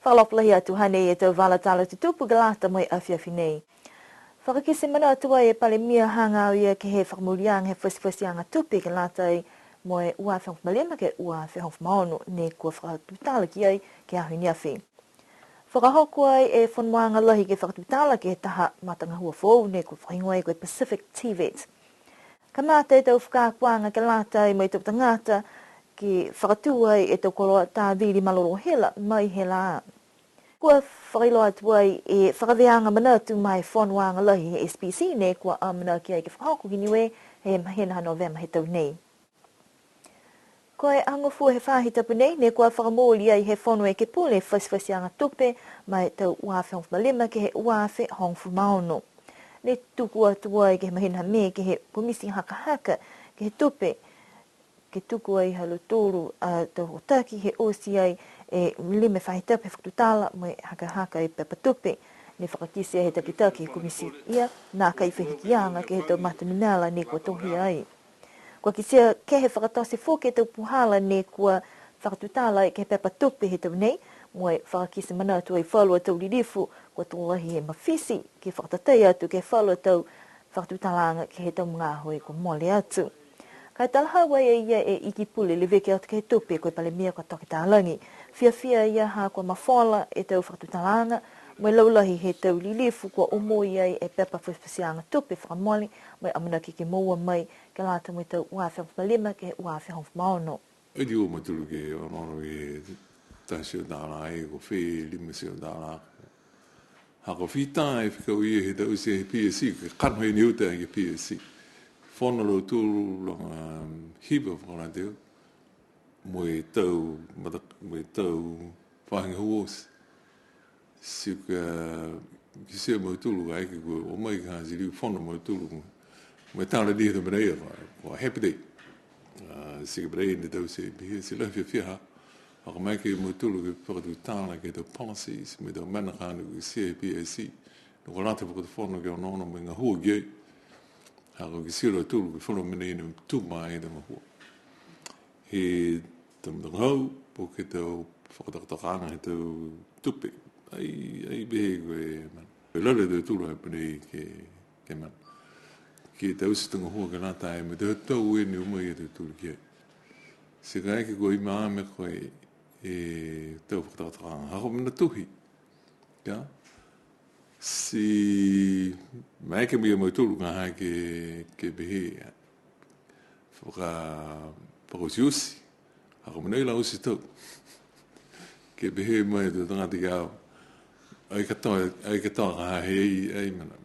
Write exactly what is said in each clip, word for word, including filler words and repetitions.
Fakaalofa lahi atu, hanei e tau vala tala tutupu ke lata mo e afiafi nei. Fakakite manatu ai e Palemia hagaao ia ke he fakamooliaga he fatifatiaga tupe ke lata ai mo e ua afe hogofulu ma lima ke ua afe hogofulu ma ono, ne kua fakatutala ki ai ke he aho i neafi. Fakahoko ai e fonoaga lahi ke fakatutala ke he taha matagahua foou ne kua fakahigoa ai ko e Pacific TVET. Kamata e tau fakaakoaga ke lata ai mo e tau tagata ke fakatū ai e tau koloa tāvili malolō hila mai he lā. Kua fakailoa atu ai e fakavēaga manatu ma e fonoaga lahi he SPC ne kua amanaki ai ke fakahoko ki Niue he mahina ha Novema he tau nei. Ko e aho Gofua he faahi tapu nei, ne kua fakamooli ai he Fono Ekepule e fatifatiaga tupe ma e tau ua afe hogofulu ma lima ke he ua afe hogofulu ma ono. Ne tuku atu ai ke he mahina ha Me ke he Komiti Hakahaka ke he Tupe, ke tuku ai ha lautolu a tau hokotaki he oti ai e lima e faahi tapu he fakatutala mo e hakahaka e pepa tupe. Ne fakakite ai he takitaki he komiti ia, nākai fai hikiaga ke he tau matanumela ne kua tohia ai. Kua kitia ke he fakatote foki e tau puhala ne kua fakatutala ai ke he pepa tupe he tau nei, mo e fakakite manatu ai falu a tau lilifu kua tō lahi he mafiti ke fakatatai atu ke he falu a tau fakatutalaaga ke he tau magaaho kua mole atu. Ka e talahau ai e ia e Iki Pule leveki atu ke he tupe ko e Palemia ko Toke Talagi. Fiafia a ia ha kua mafola e tau fakatutalaaga, mo e laulahi he tau lilifu kua omoi ai e pepa fatifatiaga tupe fakamole, mo e amanaki ke moua mai ke lata mo e tau ua afe hogofulu ma lima ke he ua afe hogofulu ma ono. E liu mautolu ke onoono ke he taha e teau tālā, ko e fē lima e teau tālā. Ha ko e fita e fekau ia he taute he PSC, ke kanohi ni uta ke he PSC. Fono a lautolu laga hiva fakalataha mo e tau, mata-, mo e tau faahi gahua oti. Ti ka kitia e mautolu ka eke kua o mai ka ti liu fono a mautolu. Mo e tala ni he mena ia, kua, kua happy day. A, ti ka mena ia ne taute he PSC, ti lahi e fiafia ha. Ha ko e maeke ia mautolu ke fakatutala ke he tau policies, mo e tau mena ka ne kua kitia he PSC. Ne kua lata e Fakatufono ke onoono mo e gahua ki ai. Ha kua kitia e lautolu ko e falu mena ia ne tū mai he tau gahua. He tau matagahau, po ke tau fakatokatokaaga he tau tupe. Ai, ai pehē ko e mena. Ko e lali a tautolu a pehē ke, ke mena. Ke taute e tau gahua ke lata ai mo e tau tau ne o mai a tautolu ki ai. Ti ka eke kua imaame ko e, e tau fakatokatokaaga. Ha ko e mena tohi. Ia. Ti maeke mai a mautolu ka ha ke, ke pehē. Faka-, fakaotioti. Ha ko e mena ia la oti tau. Ke pehē mai e tau tagata ki a au. Ai katoa, ai katoa ka ha he ai, ai mena.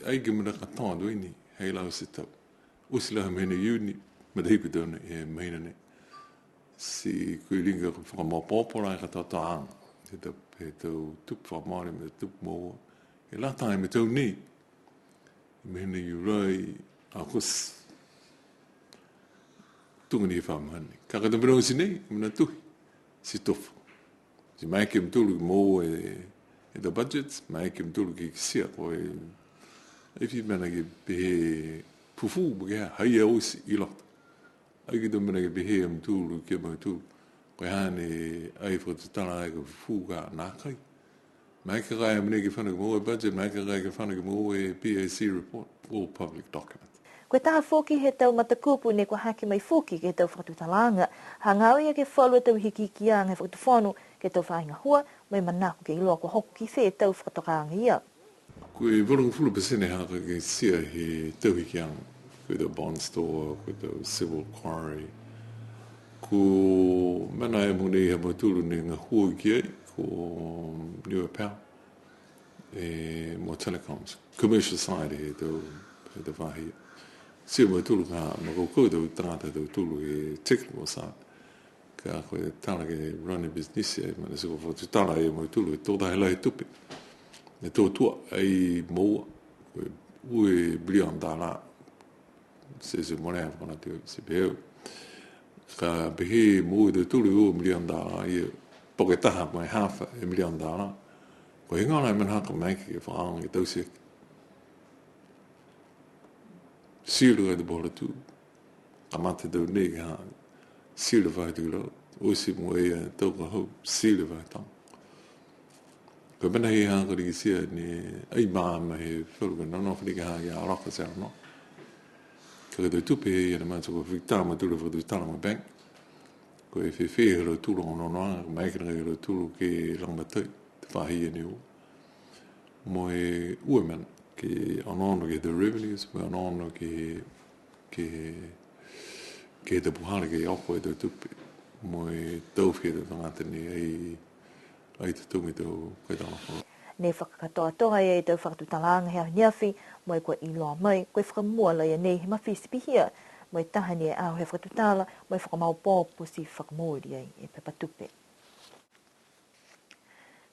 Ai ke mena katoa tau ni, he la oti tau. Oti la he mahina Iuni, matahiku tau nei, he mahina nei. Ti ko e liga ka fakamaopoopo la e katoatoaaga. He tau, he tau tupe fakamole mo e tupe moua. He lata mo e tau nei. Mahina Iulai, Aokuso. Tuga ni he fa mahina. Ka ko e tau mena oti nei, mena tohi. Ti tufa. Ti maeke a mautolu ke moua e, e tau budget, maeke a mautolu ke kitia ko e, e fai mena ke pehē fufū, po ke ha, ha ia oti i loto. Ai ke he tau mena ke pehē a mautolu, ke mautolu. Ko e ha ne ai fakatutala ai ko e fufū ka nākai. Maeke ka e mena ke fano ke moua e budget, maeke ka e ke fano ke moua e PAC report, all public document. Ko e taha foki he tau matakupu ne kua hake mai foki ke he tau fakatutalaaga, hagaao ia ke he falu a tau hikihikiaga he fakatufono ke he tau faahi gahua, mo e manako ke iloa kua hoko ki fē e tau fakatokaaga ia. Ko e valugofulu pasene ha ka kitia he tau hikiaga, ko e tau bond store, ko e tau civil quarry. Ko e mena e mogonei ha mautolu ne gahua ki ai, ko Niue Power, e, mo Telecoms. Commercial side he tau, he tau faahi. Ti a mautolu ka, ma ko e tau tagata ha tautolu he technical side. Ka ko e tala ke run a business ai, mena ti ko e fakatutala ai a mautolu, e tō taha lahi e tupe. E tō tua, ai moua, ko e ua e biliona tālā. Ti, ti mole a fana ti, ti pehē. Ka pehē moua e tautolu e ua miliona tālā, ia po ke taha mo e hafa e miliona tālā. Ko e heigoa la e mena ha ko e maeke ke fakaaoga ke taute. Ti lua e tau puhala tū. Kamata e tau nei ka ha, ti lua e faahi tau kilau, oti mo e tau ka hau, ti lua e faahi tau. Ko e mena ia kua kitia ne ai ma ma he falu ka nonofo ni ka ha ia roka se ano. Ka ko e tau tupe ia ne manatu kua fita ma tula fakatutala ma bank. Ko e fēfē ha lautolu onoonoaga, maeke nākai ha lautolu ke lagomatai, he faahi ne o. Mo e ua mena, ke onoono ke he tau revenues, mo e onoono ke he, ke he, ke he tau puhala ke hoko e tau tupe. Mo e taofi e tau tagata ne ai, ai tau tau mo e tau kai tau. Ne fakakatoatoa e tau fakatutalaaga he aho neafi, mo e kua iloa mai, ko e fakamua laia nei he mafiti pihia, mo e taha ni e aho he fakatutala, mo e fakamaopoopo ti fakamooli ai e pepa tupe.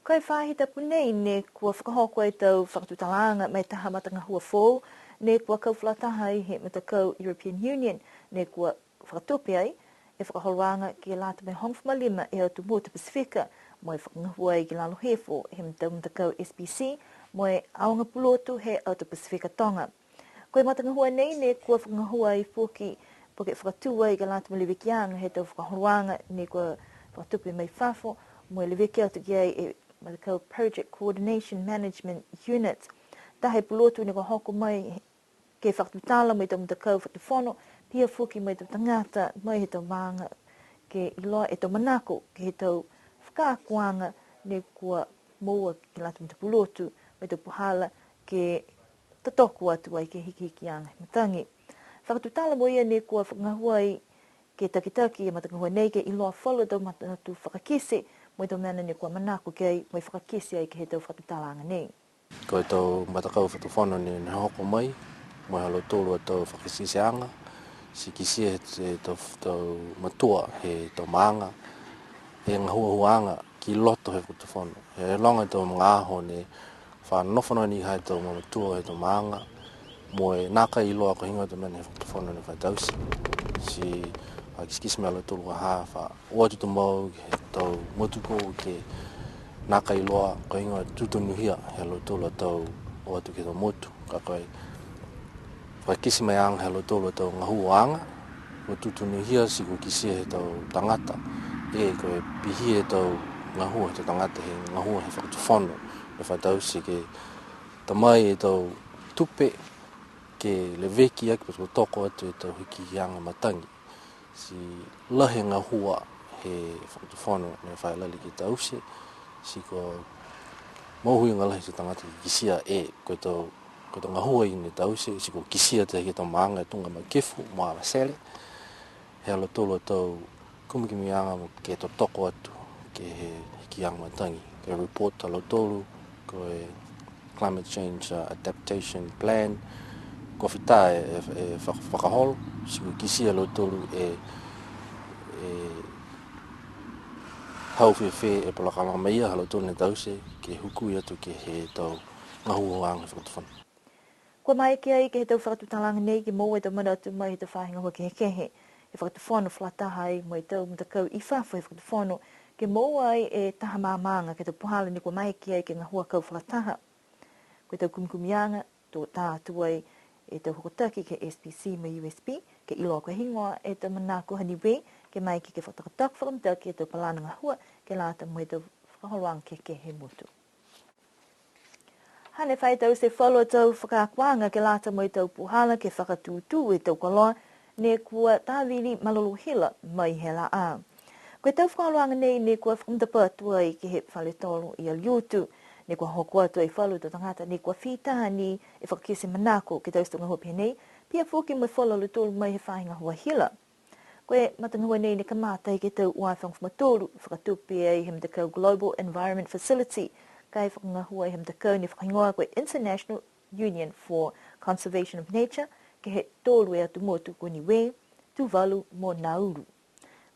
Ko e faahi tapu nei ne kua fakahoko e tau fakatutalaaga ma e taha matagahua foou, ne kua kau fakalataha ai he matakau European Union, ne kua fakatupe ai e fakaholoaga ke lata mo e hogofulu ma lima e atu motu Pasifika, mo e fakagahua ai ki lalo hifo he tau matakau S P C, mo e aoga pulotu he atu Pasifika Toga. Ko e matagahua nei ne kua fakagahua ai foki, po ke fakatū ai ke lata mo e levekiaga he tau fakaholoaga ne kua fakatupe mai fafo, mo e leveki atu ki ai e matakau Project Coordination Management Unit. Taha e pulotu ne kua hoko mai ke fakatutala mo e tau matakau fakatufono, pihia foki mo e tau tagata mai he tau maaga, ke iloa e tau manako ke he tau fakaakoaga ne kua moua ke lata mo e tau pulotu, mo e tau puhala ke totoko atu ai ke he hikihikiaga he matagi. Fakatutala mo ia ne kua fakagahua ai ke takitaki e matagahua nei ke iloa falu tau manatu fakakite, mo e tau mena ne kua manako ki ai, mo e fakakite ai ke he tau fakatutalaaga nei. Ko e tau matakau fakatufono ne, ne hoko mai, mo e ha lautolu a tau fakakiteaga, ti kitia he, he tau, tau matua he tau maaga, e gahuahuaaga ki loto he fakatufono. He loga e tau magaaho ne fa nofo noa ni ha e tau mamatua he tau maaga, mo e nākai iloa ko e heigoa e tau mena he fakatufono ne fa taute. Ti a kitekite mo e ha lautolu ka ha fa o atu tumau ke he tau motu ko ē ke nākai iloa ko e heigoa e tū tonuhia he ha lautolu a tau o atu ke he tau motu. Ka ko e fakakite mai aga he ha lautolu a tau gahuaaga, kua tū tonuhia ti kua kitia he tau tagata, e ko e pihia e tau gahua he tau tagata he gahua he fakatufono, ne fa taute ke ta mai e tau tupe ke leveki aki, pe totoko atu e tau hikihikiaga matagi. Ti lahi e gahua he fakatufono ne fa lali ke taute, ti kua mohuiga lahi e tau tagata ke kitia e, ko e tau, ko e tau gahua ia ne taute, ti kua kitia tahi e tau maaga e Tuga Makefu, mo Avatele, he ha lautolu a tau kumikumiaga mo e ke totoko atu ke he hikiaga matagi. Ke report ha lautolu, ko e Climate Change, uh, Adaptation Plan, kua fita e, e, e faka-, fakaholo, ti kua kitia e lautolu e, e hau fēfē e polokalama ia ha lautolu ne taute, ke hukui atu ke he tau gahuaaga he fakatufono. Kua maeke ai ke he tau fakatutalaaga nei ke moua e tau manatu mai he tau faahi gahua kehekehe he fakatufono fakalataha ai mo e tau matakau i fafo he fakatufono, ke moua ai e taha maamaaga ke he tau puhala ne kua maeke ai ke gahua kau fakalataha. Ko e tau kumikumiaga, to ta atu ai e tau hokotaki ke he S P C mo e U S P, ke iloa ko e heigoa e tau manako ha Niue, ke maeke ke fakatokatoka fakamitaki e tau palana gahua, ke lata mo e tau fakaholoaga kehekehe he motu. Hane fai taute falu a tau fakaakoaga ke lata mo e tau puhala ke fakatūtū e tau koloa, ne kua tāvili malolō hila mai he lā. Ko e tau fakaholoaga nei ne kua fakamatapatu ai ke he fale tolo i Aliutu. Ne kua hoko atu ai falu tau tagata ne kua fita ni e fakakite manako ke taute e tau gahua pehē nei, pihia foki mo e falu a lautolu mai he faahi gahua hila. Ko e matagahua nei ne kamata ai ke he tau ua afe hogofulu ma tolu, fakatupe ai he matakau Global Environment Facility, ka e fakagahua ai he matakau ne fakahigoa ko e International Union for Conservation of Nature, ke he tolu e atu motu ko Niue, Tuvalu mo Nauru.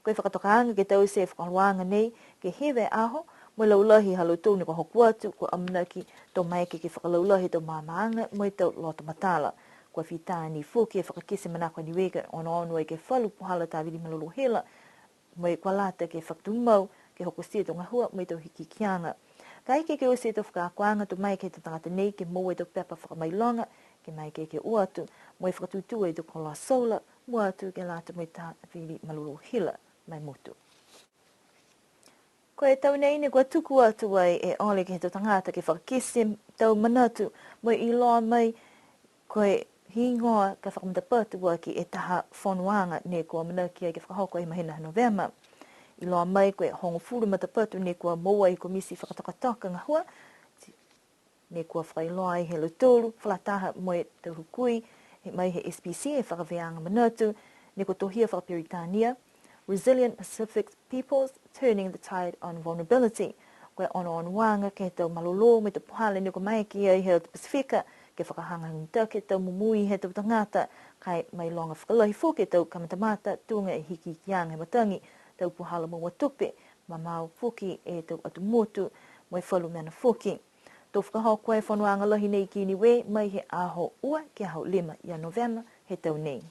Ko e fakatokaaga ke taute e fakaholoaga nei, ke hiva e aho, mo e laulahi ha lautolu ne kua hoko atu, kua amanaki to maeke ke fakalaulahi e tau maamaaga mo e tau loto matala. Kua fita ni foki e fakakite manako a Niue ke onoono ai ke he falu puhala tāvili malolō hila, mo e kua lata ke fakatumau, ke hokotia e tau gahua mo e tau hikihikiaga. Kaeke ke oti e tau fakaakoaga, to maeke he tau tagata nei ke moua e tau pepa fakamailoga, ke maeke ke o atu mo e fakatūtū e tau koloa solar, mua atu ke lata mo e tāvili malolō hila ma e motu. Ko e tau nei ne kua tuku atu ai e ole ke he tau tagata ke fakakite tau manatu mo e iloa mai ko e higoa ka fakamatapatu aki e taha fonoaga ne kua amanaki ai ke fakahoko ai he mahina ha Novema. Iloa mai ko e hogofulu matapatu ne kua moua e komiti fakatokatoka gahua, ne kua fakailoa ai he lautolu, fakalataha mo e tau hukui, he mai he S P C e fakavēaga manatu, ne kua tohia fakaperitania, Resilient Pacific Peoples, Turning the Tide on Vulnerability. Ko e onoonoaga ke he tau malolō mo e tau puhala ne kua maeke ai he atu Pasifika, ke fakahagahaga mitaki e tau momoui he tau tagata, ka e mailoga fakalahi foki e tau kamatamata, tuga e hikihikiaga he matagi, tau puhala moua tupe, mamao foki e tau atu motu, mo e falu mena foki. To fakahoko e fonoaga lahi nei ki Niue mai he aho ua ke he aho lima ia Novema he tau nei.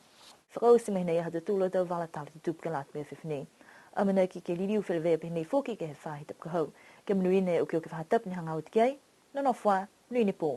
Fakaoti mai nei ha tautolu a tau vala tala tutupu ke lata mo e afiafi nei. Amanaki ke liliu feleveia pehē nei foki ke he faahi tapu ka hau. Ke monuina e okioki faahi tapu ne hagaao atu ki ai, nonofo ā, monuina e pō.